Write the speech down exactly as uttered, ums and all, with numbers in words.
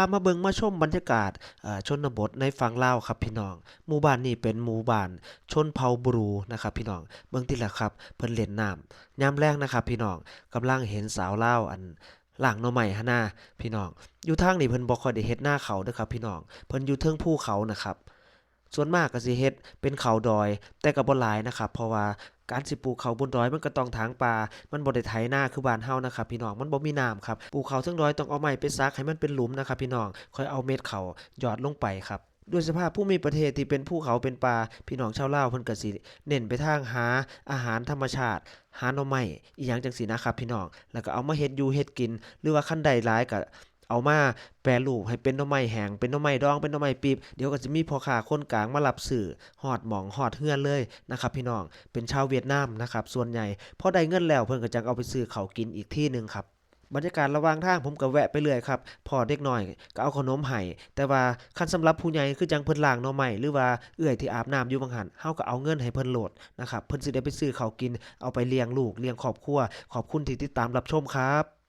พามาเบิ่งมาชมบรรยากาศ เอ่อ ชนบทในฝั่งลาวครับพี่น้อง หมู่บ้านนี้เป็นหมู่บ้านชนเผ่าบรูนะครับพี่น้อง เบิ่งติล่ะครับ เพิ่นเล่นน้ำ ยามแลงนะครับพี่น้อง กำลังเห็นสาวลาวอันล้างหน่อไม้หั้นนาพี่น้อง อยู่ทางนี้เพิ่นบ่ค่อยได้เฮ็ดนาข้าวเด้อครับพี่น้อง เพิ่นอยู่เทิงภูเขานะครับ ส่วนมากก็สิเฮ็ดเป็นข้าวดอย แต่ก็บ่หลายนะครับ เพราะว่าการสิปลูกข้าวบนดอยมันก็ต้องถางป่า มันบ่ได้ไถนาคือบ้านเฮานะครับพี่น้อง มันบ่มีน้ำครับ ปลูกข้าวเทิงดอยต้องเอาไม้ไปสักให้มันเป็นหลุมนะครับพี่น้อง ค่อยเอาเม็ดข้าวหยอดลงไปครับ ด้วยสภาพภูมิประเทศที่เป็นภูเขาเป็นป่า พี่น้องชาวลาวเพิ่นก็สิเน้นไปทางหาอาหารธรรมชาติ หาหน่อไม้อีหยังจั่งซี้นะครับพี่น้อง แล้วก็เอามาเฮ็ดอยู่เฮ็ดกิน หรือว่าคันได้หลายก็เอามาแปรรูปให้เป็นหน่อไม้แห้ง เป็นหน่อไม้ดอง เป็นหน่อไม้ปี๊บ เดี๋ยวก็สิมีพ่อค้าคนกลางมารับซื้อฮอดหม่องฮอดเฮือนเลยนะครับพี่น้อง เป็นชาวเวียดนามนะครับ ส่วนใหญ่ พอได้เงินแล้วเพิ่นก็จั่งเอาไปซื้อข้าวกินอีกทีหนึ่งครับ บรรยากาศระหว่างทางผมก็แวะไปเรื่อยครับ พ้อเด็กน้อยก็เอาขนมให้ แต่ว่าคันสำหรับผู้ใหญ่คือจั่งเพิ่นล้างหน่อไม้ หรือว่าเอื้อยที่อาบน้ำอยู่บางหั้น เฮาก็เอาเงินให้เพิ่นโลดนะครับ เพิ่นสิได้ไปซื้อข้าวกิน เอาไปเลี้ยงลูก เลี้ยงครอบครัว ขอบคุณที่ติดตามรับชมครับ